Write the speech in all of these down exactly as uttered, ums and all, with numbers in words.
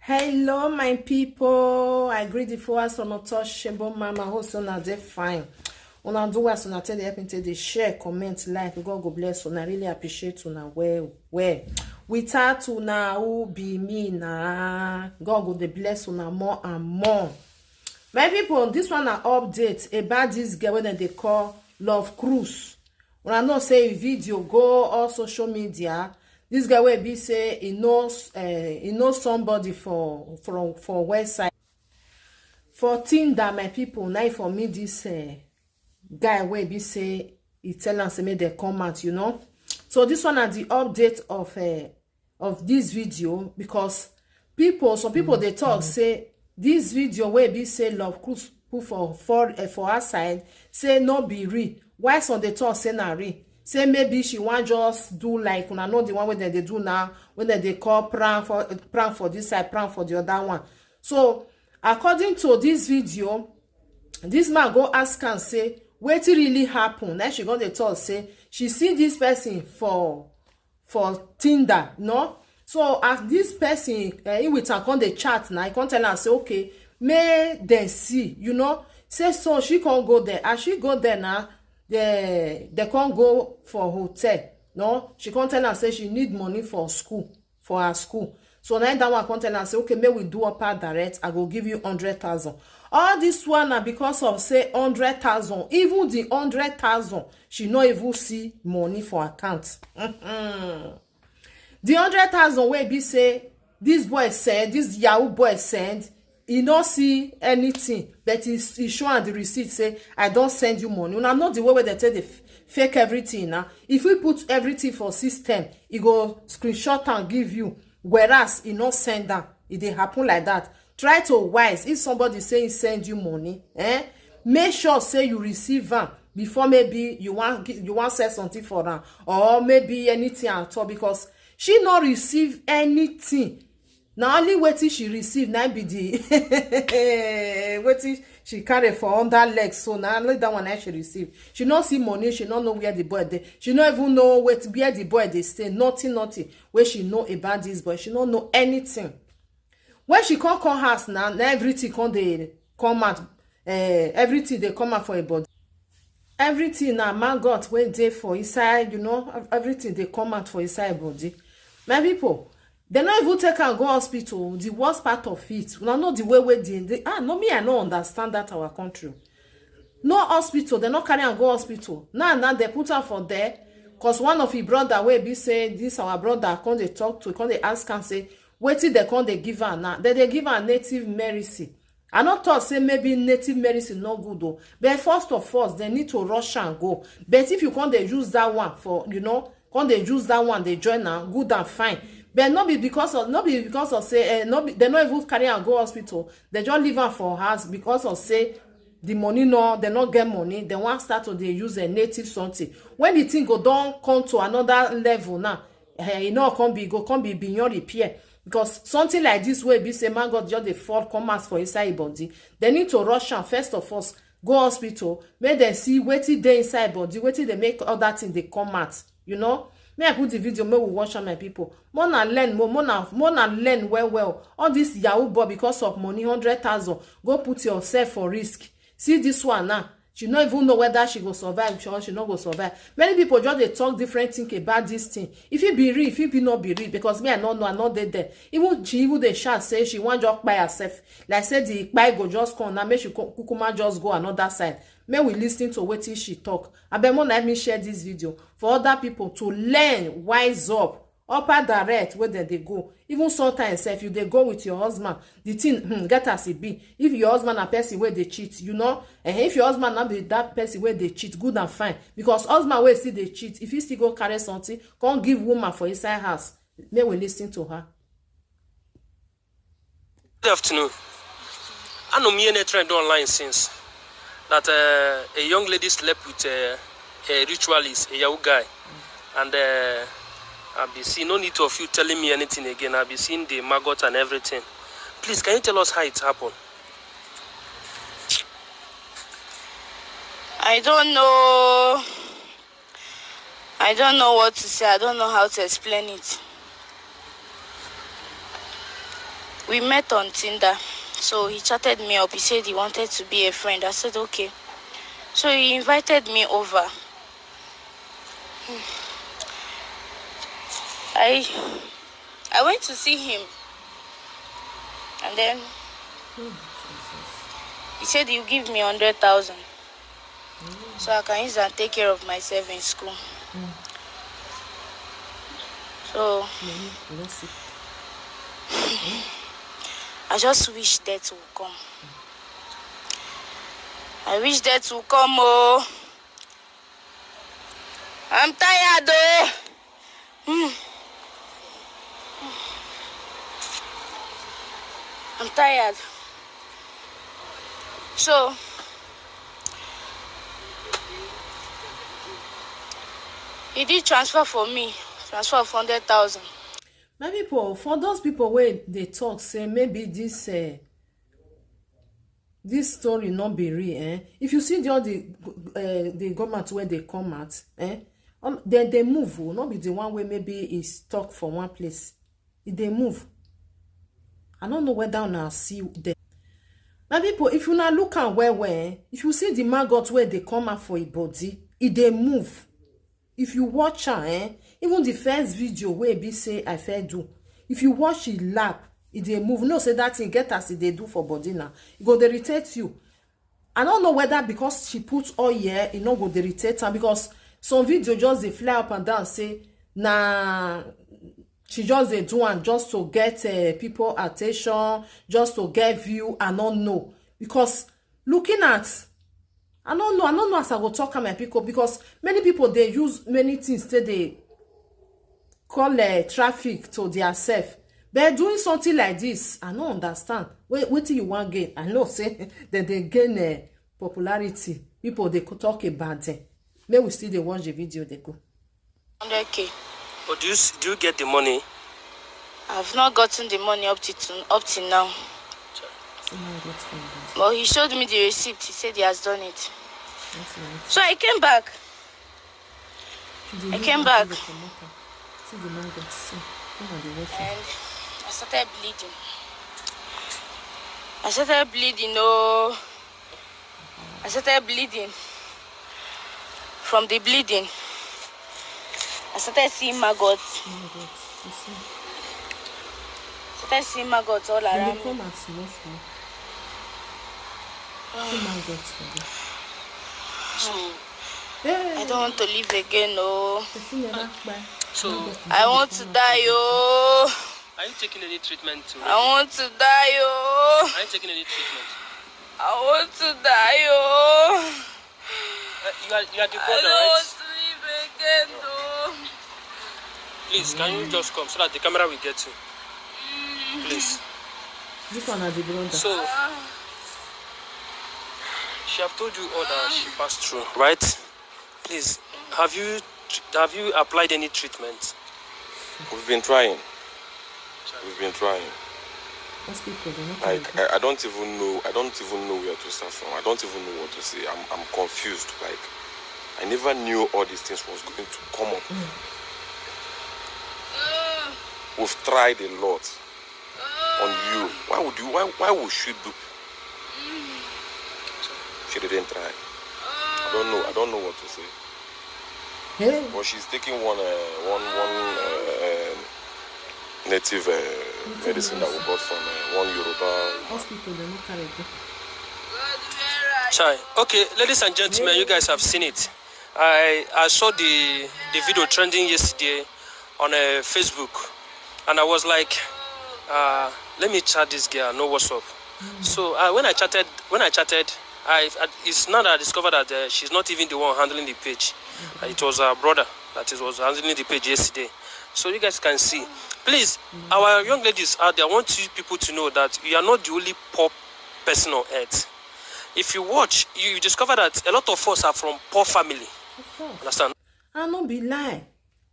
Hello, my people. I greet the followers from Otoshebo Mama. Hope so now they fine. Una do as una tell the help me take the share, comment, like. God go bless una. I really appreciate una well, well. Without una, who be me na? God go dey bless una more and more. My people, this one na update about this girl wey dem dey call Love Cruise. Una know say video go all social media. This girl wey be say e know, eh, e know somebody for, from, for website. For Tinder, my people, na for me this, eh, guy wey be say e tell am say make dem come out, you know. So this one na the update of, eh, of this video, because people, some people dey talk say this video wey be say Love Cruise put for, for, eh, for her side, say no be real. Why some dey talk say na real? Say maybe she wan just do like, una know the one wey dem dey do now, wey dem dey call prank for, prank for this side, prank for the other one. So according to this video, this man go ask am say wetin really happen. Na she go dey talk say she see this person for, for Tinder, no? So as this person, eh, he with am come dey chat na, he come tell am say, okay, make dem see, you know. Say so she come go there. As she go there na, they, they come go for hotel, no? She come tell am say she need money for school, for her school. So na that one come tell am say, okay, make we do upper direct, I go give you hundred thousand. All this one na because of say hundred thousand, even the hundred thousand, she no even see money for account. The hundred thousand wey be say this boy send, this Yahoo boy send, he no see anything, but he, he show am the receipt say, I don send you money. Una know the way wey dem take dey f-, fake everything na. If we put everything for system, e go screenshot and give you, whereas e no send am. E dey happen like that. Try to wise. If somebody say he send you money, eh, make sure say you receive am before maybe you wan gi-, you wan sell something for am, or maybe anything at all, because she no receive anything. Na only wetin she receive na be the wetin she carry for under leg, so na only that one na she receive. She no see money, she no know where the boy dey, she no even know where, where the boy dey stay, nothing, nothing wey she know about this boy, she no know anything. When she come come house na, na everything come dey come out, eh, everything dey come out for her body. Everything na maggot wey dey for inside, you know, ev-, everything dey come out for inside her body. My people, dem no even take am go hospital. The worst part of it, una know the way wey dey, dey, ah, no, me, I no understand that our country. No hospital, dem no carry am go hospital. Now, now dem put am for there, 'cause one of him brother wey be say this our brother come dey talk to, come dey ask am say wetin dem come dey give am now. Dem dey give am native medicine. I no talk say maybe native medicine no good o, but first of all, dem need to rush am go. But if you come dey use that one for, you know, come dey use that one dey join am, good and fine. But no be because of, no be because of say, eh, no be, dem no even carry am go hospital. Dem just leave am for house because of say the money no, dem no get money. Dem wan start to dey use a native something. When the thing go don come to another level now, eh, e no come be, go come be beyond repair. Because something like this wey be say maggot just dey fall come out for inside him body, dem need to rush am first of all, go hospital, make dem see wetin dey inside body, wetin dey make all that thing dey come out. You know, may I put the video, make we watch am, my people. More na learn, more, more na, more na learn well well. All this Yahoo boy, because of money, hundred thousand, go put yourself for risk. See this one now. She no even know whether she go survive or she no go survive. Many people just dey talk different thing about this thing. If it be real, if it be not be real, because me, I no know, I no dey there. Even she even dey shout say she wan just kpai herself. Like say the kpai go just come now, make she ku-, kukuma just go another side. Make we listen to wetin she talk. Abeg, mo na me share this video for other people to learn, wise up. Upper direct wey dem dey go. Even sometimes sef, you dey go with your husband, the thing, hmm, get as e be. If your husband na person wey dey cheat, you know, eh, if your husband na be that person wey dey cheat, good and fine. Because husband wey still dey cheat, if he still go carry something, come give woman for inside house, make we listen to her. Good afternoon. Anọ m ihe na-etrend online since that uh, a young lady slept with uh, a ritualist, a Yahoo guy, and uh, I'll be seeing, no need of you telling me anything again. I'll be seeing the maggot and everything. Please, can you tell us how it happened? I don't know. I don't know what to say. I don't know how to explain it. We met on Tinder. So he chatted me up. He said he wanted to be a friend. I said, "Okay." So he invited me over. I I went to see him. And then he said he'll give me hundred thousand. So I can use and take care of myself in school. So I just wish death will come. I wish death will come. Oh, I'm tired. Oh, hmm. I'm tired. So he did transfer for me, transfer of hundred thousand. My people, for those people wey dey talk say maybe this uh, this story no be real, eh? If you see the all the uh, the government wey dey come out, eh? Um, dem dey move o, no be the one wey maybe is stuck for one place. E dey move. I no know whether una see them. My people, if una look am well well, eh, if you see the maggot wey dey come out for e body, e dey move. If you watch am, eh, even the first video wey be say I first do, if you watch e lap, e dey move. Know say that thing get as e dey do for body now. E go dey irritate you. I don't know whether because she put oil, e no go dey irritate am, because some video just dey fly up and down say na she just dey do am just to get uh, people attention, just to get view. I no know, because looking at, I no know, I no know as I go talk am, my people, because many people dey use many things take dey call uh, traffic to their self. But doing something like this, I no understand. Wait, wetin you wan gain? I know say dem dey gain uh, popularity. People dey talk about them. Make we still dey watch the video dey go. Hundred K. But do you s- do you get the money? I've not gotten the money up to, to up till now. But he showed me the receipt. He said he has done it. So I came back. I came back. See the man got see. Come on, the water. And I started bleeding. I started bleeding. Oh, I started bleeding. From the bleeding, I started seeing maggots. Oh my God. You see. Started seeing maggots all Dem around dey me. Come out small small. See man get for there. So I don't want to live again. Oh, Person never kpai. so I want to die. Oh, are you taking any treatment? I want to die. Oh, Are you taking any treatment? I want to die. Oh, Uh, you are you are the I brother, don't want right? to live again. Oh. Please, can you just come so that the camera will get you? Please. This one na the brother. So she have told you all that she passed through, right? Please, have you have you applied any treatment? We've been trying. We've been trying. Hospital, they not Like I, I don't even know. I don't even know where to start from. I don't even know what to say. I'm I'm confused. Like I never knew all these things was going to come up. We've tried a lot on you. Why would you? Why why would she do? She didn't try. I don't know. I don't know what to say. Hey, But she's taking one uh, one one uh, native uh, medicine that we bought from uh, one Yoruba. Hospital, they not carry go. Chai. Okay, ladies and gentlemen, you guys have seen it. I I saw the the video trending yesterday on uh, Facebook, and I was like, uh, let me chat this girl, know what's up. So uh, when I chatted, when I chatted, I, I it's now that I discovered that uh, she's not even the one handling the page. Uh, it was her brother that is was handling the page yesterday. So you guys can see. Please, our young ladies out there, I want you people to know that you are not the only poor person on earth. If you watch, you, you discover that a lot of us are from poor family. Of course. Understand? I no be lie.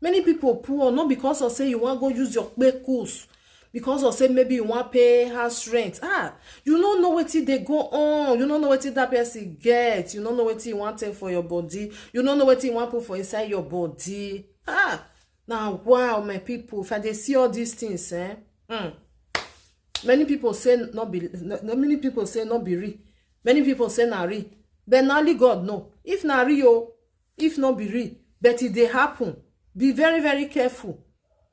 Many people poor not because of say you want go use your kpekus, because of say maybe you want pay house rent. Ah, you no know wetin dey go on. You no know wetin that person get. You no know wetin you want take for your body. You no know wetin you want put for inside your body. Ah, now wow, my people, if I dey see all these things, eh? Hmm. Many people say no be, no, many people say no be real. Many people say na real. But na only God know. If na real o, if no be real, but e dey happen. Be very, very careful,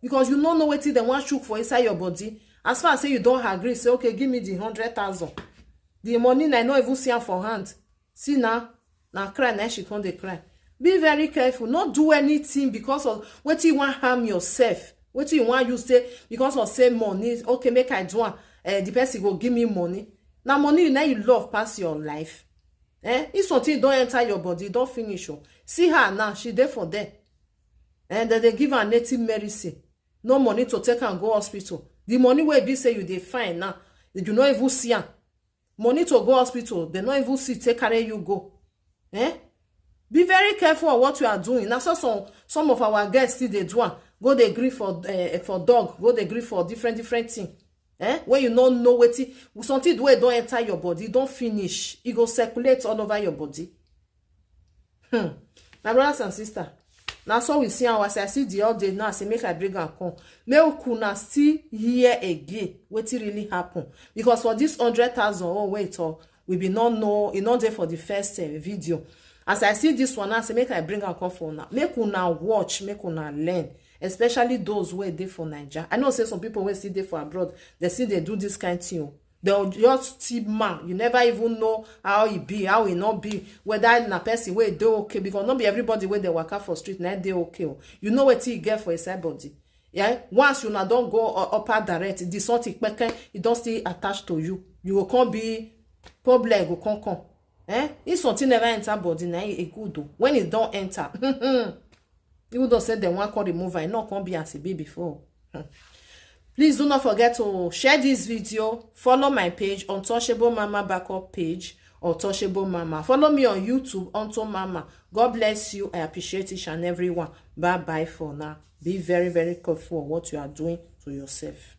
because you no know wetin dem wan chook for inside your body. As far as say you don agree, say, "Okay, give me the hundred thousand." The money na, I no even see am for hand. See na, na cry na she come dey cry. Be very careful. No do anything because of wetin you wan harm yourself. Wetin you wan use say, because of say money, "Okay, make I do am. Eh, the person go give me money." Na money na you love pass your life. Eh? If something don enter your body, don finish o. See her now, she dey for there. And dem dey give her native medicine. No money to take am go hospital. The money wey be say you dey find now, you no even see am. Money to go hospital, dem no even see take carry you go. Eh? Be very careful of what you are doing. Na so some, some of our girls still dey do am. Go dey gree for, eh, for dog, go dey gree for different, different thing. Eh? When you no know wetin, something wey don enter your body, don finish, e go circulate all over your body. Hmm. My brothers and sisters, na so we see am. As I see the update now, I say make I bring am come. Make una still hear again wetin really happen. Because for this hundred thousand own wey e talk, we bin no know, e no dey for the first, eh, video. As I see this one now, I say make I bring am come for una. Make una watch, make una learn. Especially those wey dey for Naija. I know say some people wey still dey for abroad, dem still dey do this kind thing o. Dem just thief man. You never even know how e be, how e no be, whether na person wey dey okay, because no be everybody wey dey waka for street na dey okay o. You know wetin e get for inside body. Yeah, once una don go u-, upper direct, the something kpeke, e don still attach to you. You go come be problem, go come come. Eh? If something never enter body, na e good o. When e don enter, even though say dem wan come remove am, e no come be as e be before. Hmm. Please do not forget to share this video, follow my page, Untouchable Mama Backup page, Untouchable Mama. Follow me on YouTube, Unto Mama. God bless you. I appreciate each and every one. Bye bye for now. Be very, very careful of what you are doing to yourself.